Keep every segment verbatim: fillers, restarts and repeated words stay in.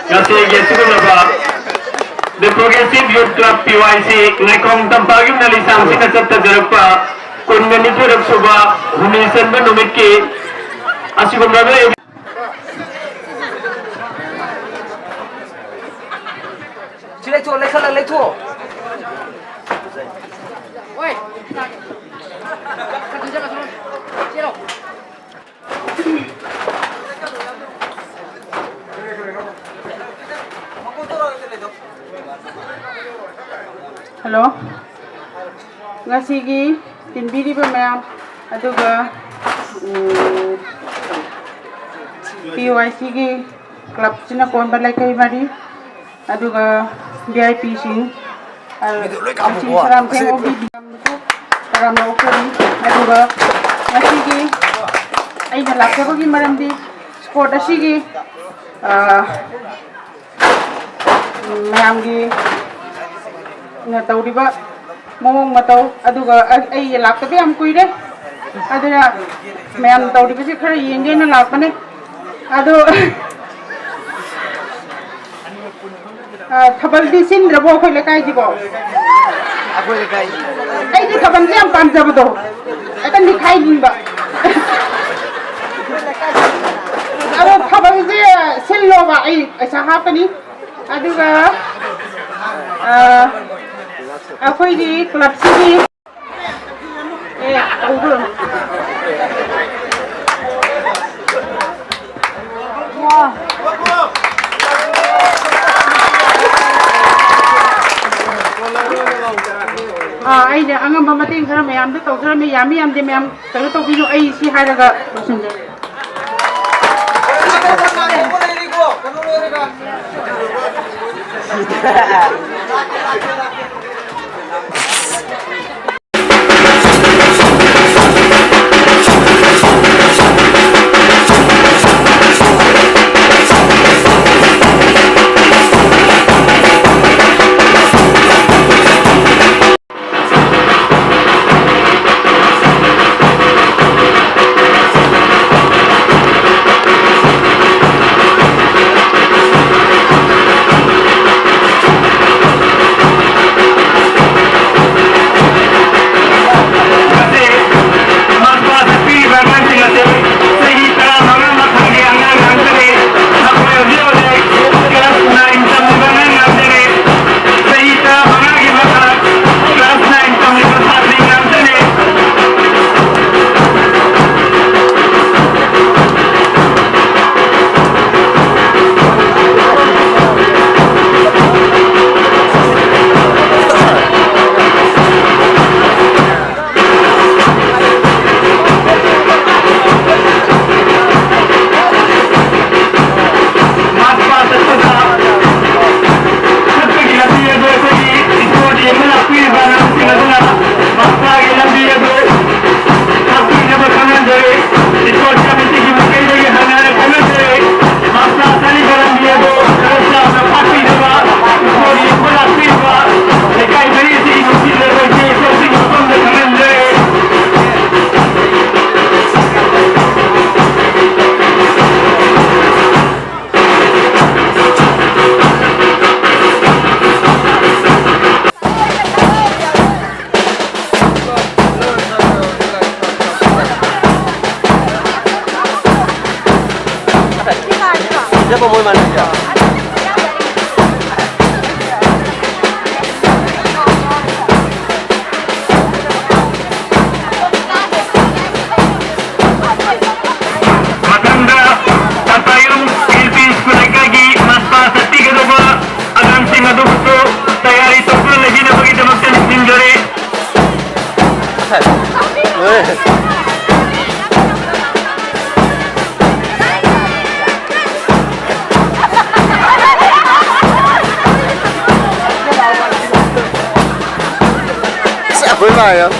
ꯉꯁꯤꯒꯤ ꯑꯁꯤꯒꯨꯝꯂꯕ The Progressive Youth Club, P Y C, ꯅꯥꯏꯈꯣꯡ ꯇꯝꯄꯥꯛ ꯌꯨꯝꯅ ꯂꯤꯁꯥꯡꯁꯤꯟꯅ ꯆꯠꯊꯖꯔꯛꯄ ꯀꯨꯟꯒ ꯅꯤꯊꯣꯏꯔꯛ ꯁꯨꯕ ꯍꯨꯝꯅꯤ ꯆꯟꯕ ꯅꯨꯃꯤꯠꯀꯤ ꯑꯁꯤꯒꯨꯝꯂꯕ ꯁꯤ ꯂꯩꯊꯣꯛ, ꯂꯩꯈꯠꯂ ꯂꯩꯊꯣꯛ꯫ ꯑꯣꯏ꯫ ꯆꯦꯜꯂꯣ꯫ ꯍꯜꯂꯣ꯫ ꯉꯁꯤꯒꯤ ꯇꯤꯟꯕꯤꯔꯤꯕ ꯃꯌꯥꯝ, ꯑꯗꯨꯒ, ꯎꯝ, P Y C ꯒꯤ ꯀ꯭ꯂꯕꯁꯤꯅ ꯀꯣꯟꯕ ꯂꯩꯀꯥꯏ ꯃꯔꯤ, ꯑꯗꯨꯒ V I P ꯁꯤꯡ, ꯑ, ꯃꯁꯤꯡ ꯁꯔꯥꯝꯊꯦꯡ ꯑꯣꯛꯄꯤꯕꯤꯕꯁꯨ ꯇꯔꯥꯝꯅ ꯑꯣꯛꯆꯔꯤ꯫ ꯑꯗꯨꯒ ꯉꯁꯤꯒꯤ ꯑꯩꯅ ꯂꯥꯛꯆꯕꯒꯤ ꯃꯔꯝꯗꯤ ꯁ꯭ꯄꯣꯔꯠ ꯑꯁꯤꯒꯤ, ꯑ, ꯃꯌꯥꯝꯒꯤ ꯅ ꯇꯧꯔꯤꯕ ꯃꯑꯣꯡ ꯃꯇꯧ, ꯑꯗꯨꯒ ꯑꯩ, ꯑꯩ ꯂꯥꯛꯇꯕ ꯌꯥꯝ ꯀꯨꯏꯔꯦ, ꯑꯗꯨꯅ ꯃꯌꯥꯝ ꯇꯧꯔꯤꯕꯁꯤ ꯈꯔ ꯌꯦꯡꯒꯦꯅ ꯂꯥꯛꯄꯅꯦ꯫ ꯑꯗꯣ, ꯑ, ꯊꯥꯕꯜꯗꯤ ꯁꯤꯟꯗ꯭ꯔꯕꯣ ꯑꯩꯈꯣꯏ ꯂꯩꯀꯥꯏꯁꯤꯕꯣ? ꯑꯩꯈꯣꯏ ꯂꯩꯀꯥꯏ꯫ ꯑꯩꯗꯤ ꯊꯥꯕꯜꯁꯦ ꯌꯥꯝ ꯄꯥꯝꯖꯕꯗꯣ, ꯍꯦꯛꯇ ꯅꯤꯈꯥꯏꯅꯤꯡꯕ꯫ ꯑꯗꯣ ꯊꯥꯕꯜꯁꯦ ꯁꯤꯜꯂꯣꯕ, ꯑꯩ ꯄꯩꯁꯥ ꯍꯥꯞꯀꯅꯤ꯫ ꯑꯗꯨꯒ, ꯑ, ꯑꯩꯈꯣꯏꯒꯤ ꯀ꯭ꯂꯕꯁꯤꯒꯤ, ꯑꯦ, ꯇꯧꯈ꯭ꯔꯣ꯫ ꯑꯥ, ꯑꯩꯅ ꯑꯉꯝꯕ ꯃꯇꯦꯡ ꯈꯔ ꯃꯌꯥꯝꯗ ꯇꯧꯖꯔꯝꯃꯤ, ꯌꯥꯝꯃꯤ ꯌꯥꯝꯗꯦ ꯃꯌꯥꯝ ꯀꯩꯅꯣ ꯇꯧꯕꯤꯌꯨ, ꯑꯩ ꯁꯤ ꯍꯥꯏꯔꯒ ꯂꯣꯏꯁꯤꯟꯖꯔꯦ꯫ Siapa mau mana ya? ꯃꯊꯪꯗ ꯇꯥꯇꯥꯌꯨꯝ ꯑꯦꯜ ꯄꯤ ꯁ꯭ꯀꯨꯜ ꯂꯩꯀꯥꯏꯒꯤ ꯃꯁꯄꯥ ꯆꯠꯄꯤꯒꯗꯧꯕ ꯑꯉꯥꯡꯁꯤꯡ ꯑꯗꯨꯕꯨꯁꯨ ꯇꯌꯥꯔꯤ ꯇꯧꯗꯨꯅ ꯂꯩꯕꯤꯅꯕꯒꯤꯗꯃꯛꯇ ꯅꯤꯡꯁꯤꯡꯖꯔꯤ꯫ ꯑꯁ, ꯑꯩꯈꯣꯏ ꯃꯥ ꯌꯥꯝ꯫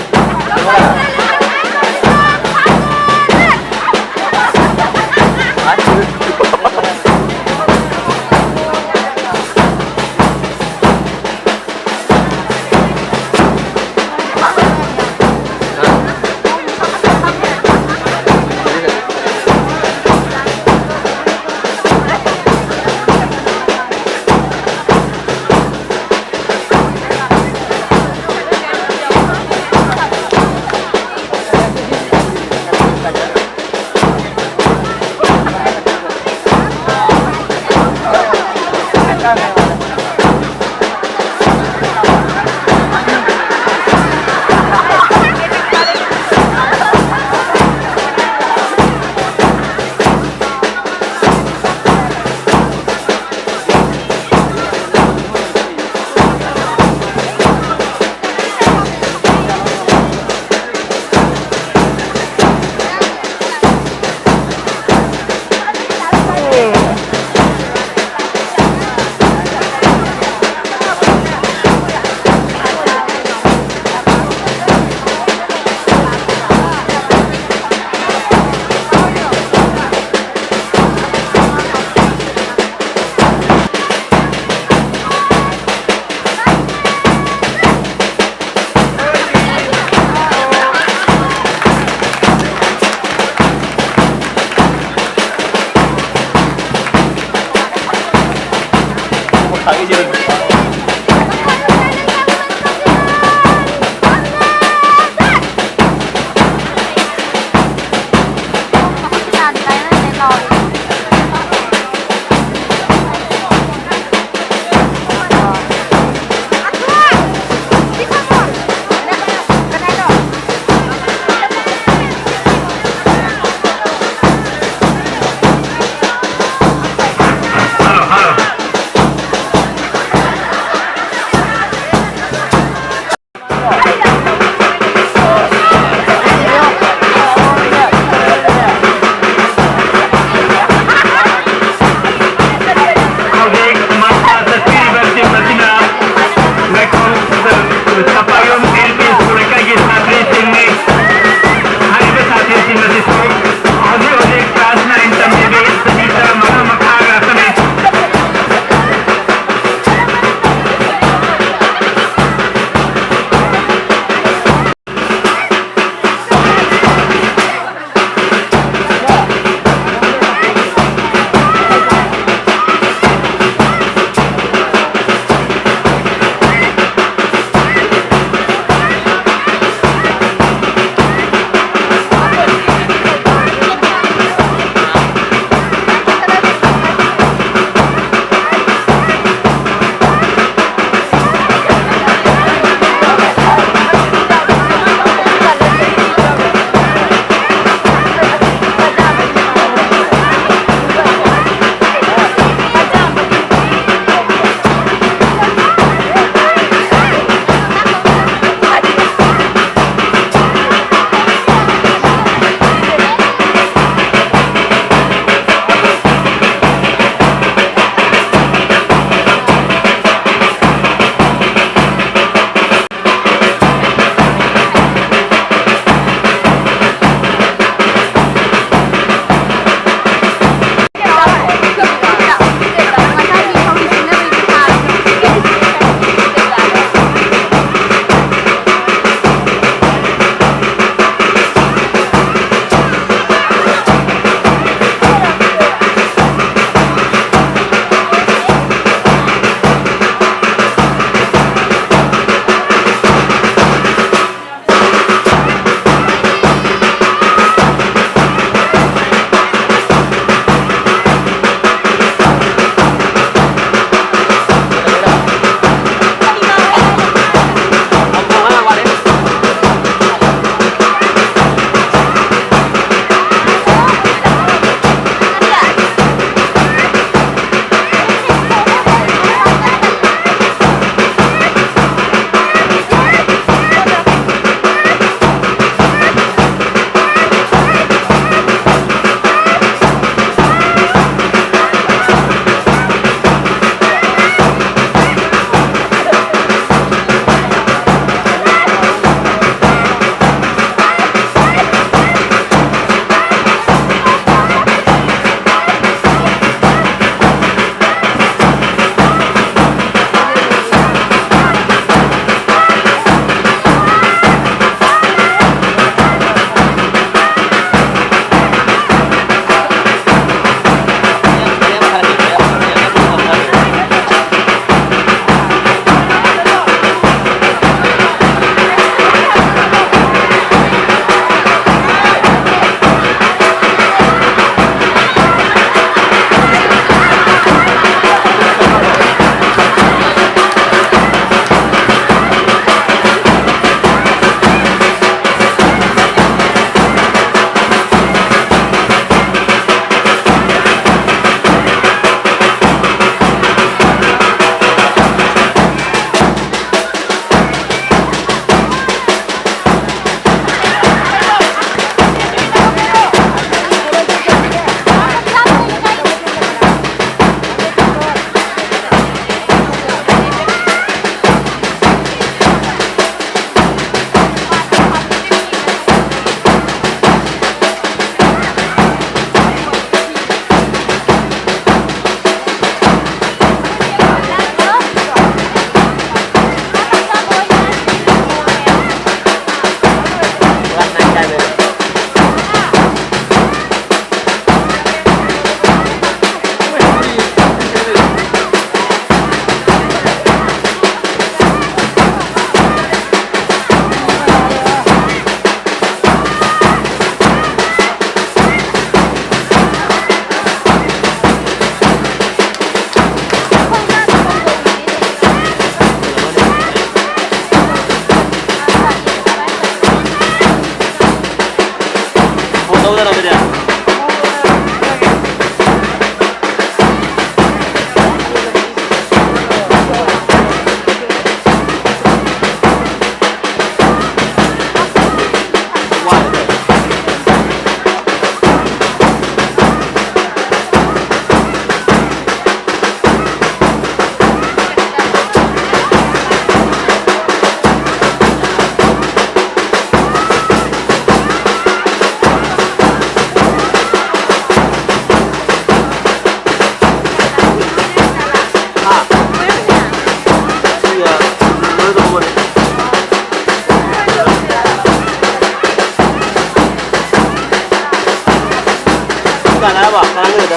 Hello,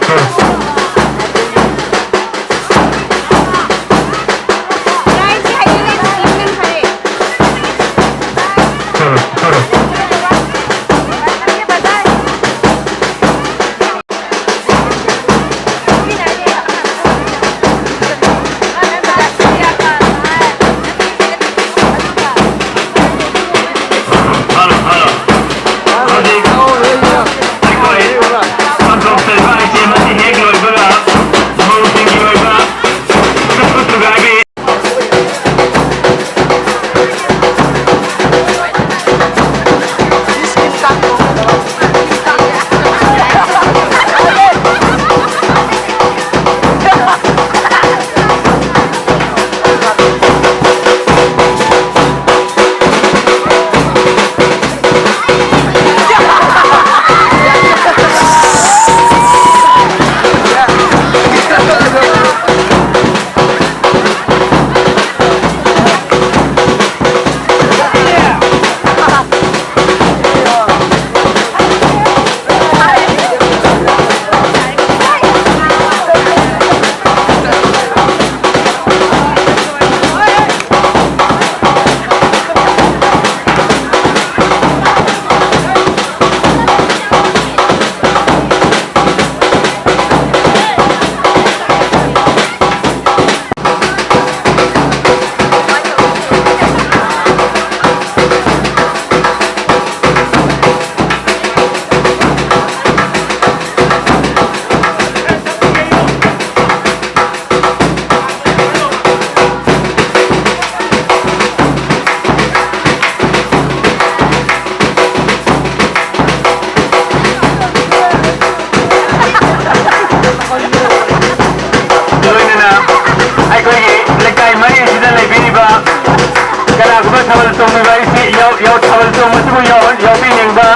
hello. ꯍꯧꯖꯤꯛ ꯑꯩꯈꯣꯏ ꯄꯥꯡꯊꯣꯛꯆꯔꯤꯕ item ꯑꯁꯤ ꯍꯦꯛ ꯂꯣꯏꯕꯒ ꯃꯧꯁꯤꯡꯒꯤ ꯑꯣꯏꯕ ꯈꯨꯠ ꯈꯨꯠ ꯊꯨꯒꯥꯏꯕꯤ꯫ ꯂꯣꯏꯅꯅ ꯑꯩꯈꯣꯏꯒꯤ ꯂꯩꯀꯥꯏ ꯃꯔꯤ ꯑꯁꯤꯗ ꯂꯩꯕꯤꯔꯤꯕ ꯀꯅꯥꯒꯨꯝꯕ ꯊꯥꯕꯜ ꯆꯣꯡꯕꯤꯕ ꯑꯁꯤ ꯌꯥꯎ-, ꯌꯥꯎ-, ꯊꯥꯕꯜ ꯆꯣꯡꯕꯁꯤꯕꯨ ꯌꯥꯎ-, ꯌꯥꯎꯕꯤꯅꯤꯡꯕ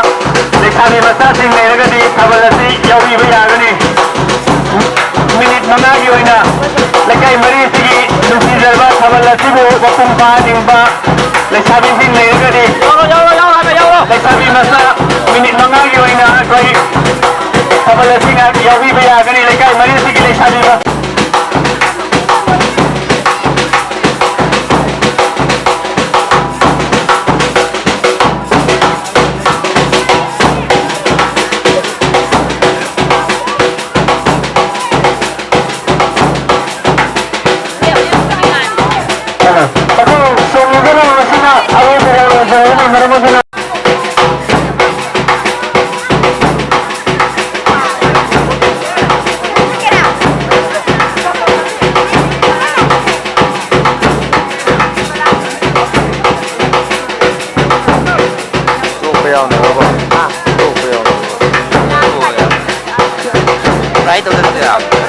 ꯂꯩꯁꯥꯕꯤ ꯃꯆꯥꯁꯤꯡ ꯂꯩꯔꯒꯗꯤ ꯊꯥꯕꯜ ꯑꯁꯤ ꯌꯥꯎꯕꯤꯕ ꯌꯥꯒꯅꯤ꯫ ꯃꯤꯅꯤꯠ ꯃꯉꯥꯒꯤ ꯑꯣꯏꯅ ꯂꯩꯀꯥꯏ ꯂꯩꯀꯥꯏ ꯃꯔꯤꯁꯤꯒꯤ ꯅꯨꯡꯁꯤꯖꯔꯕ ꯊꯥꯕꯜ ꯑꯁꯤꯕꯨ ꯃꯄꯨꯡ ꯐꯥꯍꯟꯅꯤꯡꯕ ꯂꯩꯁꯥꯕꯤꯁꯤꯡ ꯂꯩꯔꯒꯗꯤ, ꯌꯥꯎꯔꯣ, ꯌꯥꯎꯔꯣ, ꯌꯥꯎꯔꯣ, ꯍꯥꯏꯕ ꯌꯥꯎꯔꯣ꯫ ꯂꯩꯁꯥꯕꯤ ꯃꯆꯥ ꯃꯤꯅꯤꯠ ꯃꯉꯥꯒꯤ ꯑꯣꯏꯅ ꯑꯩꯈꯣꯏ ꯊꯥꯕꯜ ꯑꯁꯤ ꯉꯥꯏꯍꯥꯛ ꯌꯥꯎꯕꯤꯕ ꯌꯥꯒꯅꯤ꯫ ꯂꯩꯀꯥꯏ ꯃꯔꯤꯁꯤꯒꯤ ꯂꯩꯁꯥꯕꯤ ꯃꯆꯥ ꯄꯥꯈꯪ ꯁꯣꯝꯒꯤꯗ ꯂꯩꯔꯤꯕꯁꯤꯅ ꯑꯔꯣꯏꯕ ꯌꯥꯎꯔꯕ ꯃꯔꯝ ꯑꯗꯨꯅ ꯆꯣꯞꯄ ꯌꯥꯎꯅꯕꯀꯣ꯫ ꯍꯥ? ꯆꯣꯞꯄ ꯌꯥꯎꯅꯕ꯫ ꯇ꯭ꯔꯥꯏ ꯇꯧꯗꯣꯏꯅꯦ꯫